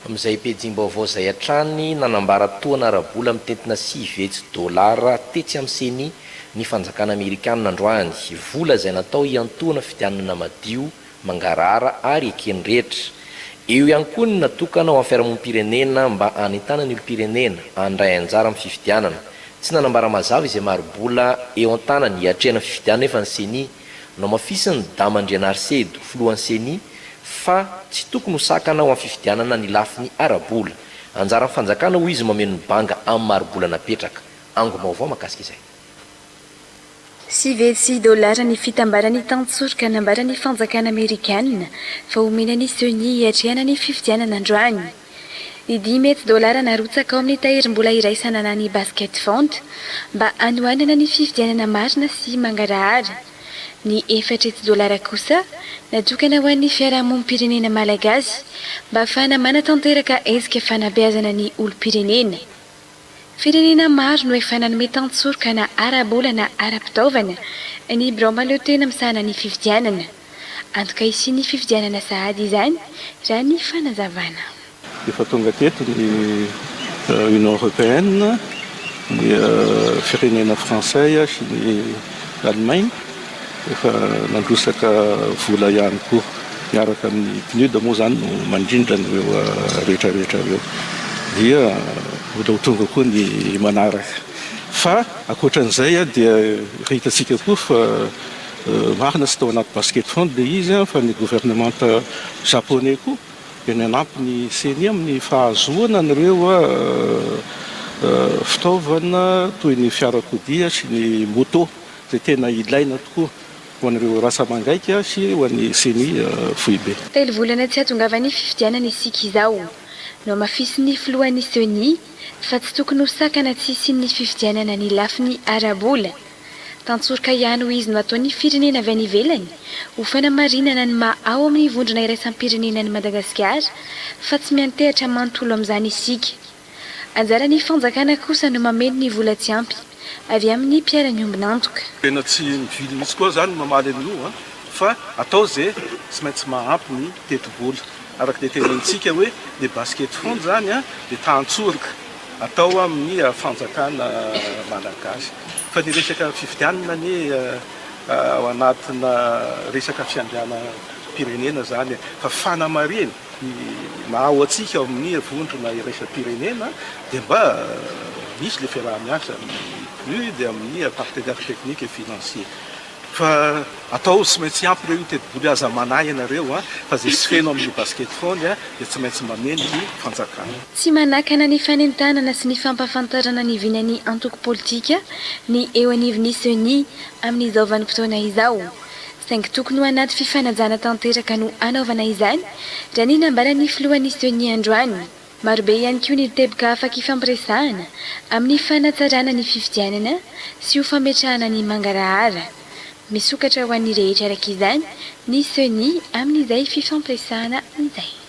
Amin'izay pejim-baovao izay hatrany, nanambara tohana ara-bola mitentina 900 dolara tetsy amin'ny Ceni ny fanjakana amerikanina androany. Vola izay natao hiantohana fifidianana madio, mangarahara ary eken'ny rehetra. Eo ihany koa ny natokana ho an'ny fiarahamonim-pirenena mba hanentanana ny olom-pirenena handray anjara amin'ny fifidianana. Tsy nanambara mazava izay mari-bola eo an-tanany hiatrehana fifidianana nefa ny Ceni. Nohamafisin'i Dama Andrianarisedo, filohan'ny Ceni, fa tsy tokony ho sakana ho amin'ny fifidianana ny lafiny ara-bola. Anjaran'ny fanjakana, hoy izy, mameno ny banga amin'ny mari-bola napetraka. Angom-baovao mahakasika izay. 900 dolara ny fitambaran'ny tantsoroka nambaran'ny fanjakana amerikana fa homena ny Ceni hiatrehana ny fifidianana androany. Ny 500 dolara narotsaka ao amin'ny tahirim-bola iraisana na ny Basket Fund mba hanohanana ny fifidianana marina sy mangarahara. Ny 400 dolara kosa natokana ho an'ny fiarahamonim-pirenena malagasy mba hahafahana manatanteraka hetsika fanabeazana ny olom-pirenena. Firenena maro no efa nanome tantsoroka na ara-bola na ara-pitaovana ny birao mahaleo tena misahana ny fifidianana. Antoka hisian'ny fifidianana sahady izany, raha ny fanazavana. Efa tonga teto ny Union Européenne, ny firenena frantsay sy ny Allemagne efa nandrotsaka vola ihany koa miaraka amin'ny PNUD moa izany no mandrindra an'ireo rehetra rehetra ireo dia mbola ho tonga koa ny manaraka fa ankoatran'izay dia efa hitantsika koa fa marina tsy tao anaty basket fund ilay izy fa ny gouvernemanta japonais koa dia nanampy ny Ceni amin'ny fahazoana an'ireo fitaovana toy ny fiarakodia sy ny moto izay tena ilaina tokoa ho an'ireo rasa-mangaika sy ho an'ny Ceni foibe. Telo volana tsy hahatongavan'ny fifidianana isika izao. Nohamafisin'ny filohan'ny Ceni fa tsy tokony ho sakana tsy hisian'ny fifidianana ny lafiny ara-bola. Tantsoroka ihany hoy izy no ataon'ny firenena avy any ivelany ho fanamarinana ny maha ao amin'ny vondrona iraisam-pirenena an'i Madagasikara fa tsy miantehatra manontolo amin'izany isika. Anjaran'ny fanjakana kosa no mameno ny vola tsy ampy avy amin'ny mpiara-miombon'antoka. Tena tsy mivily mihitsy koa zany mamaly an'io an, fa atao ze tsy maintsy mahampy ny tetibola. Araka le tenenintsika hoe le basket fund zany an de tantsoroka atao amin'ny fanjakana malagasy. Fa ny resaka fifidianana anie ao anatina resaka fiandrianam-pirenena zany e, fa fanamarihana ny maha ao antsika ao amin'ny vondrona iraisam-pirenena dia mba misy le fiaraha-miasa amin'ny PNUD, amin'ny partenaires techniques et financiers. Fa atao tsy maintsy ampy ireo io tetibola io, aza manahy ianareo a, fa izay tsy feno amin'io basket fond dia tsy maintsy mameno ny fanjakana. Tsy manakana ny fanentanana sy ny fampahafantarana ny vinan'ny antoko politika ny eo anivon'ny Ceni amin'izao vanim-potoana izao. Saingy tokony ho anaty fifanajana tanteraka no hanaovana izany, raha ny nambaran'ny filohan'ny Ceni androany. Marobe ihany koa ny teboka afaka ifampiresahana amin'ny fanatsarana ny fifidianana sy ho fametrahana ny mangarahara. Misokatra ho an'ny rehetra araka izany ny Ceni amin'izay fifampiresahana izay.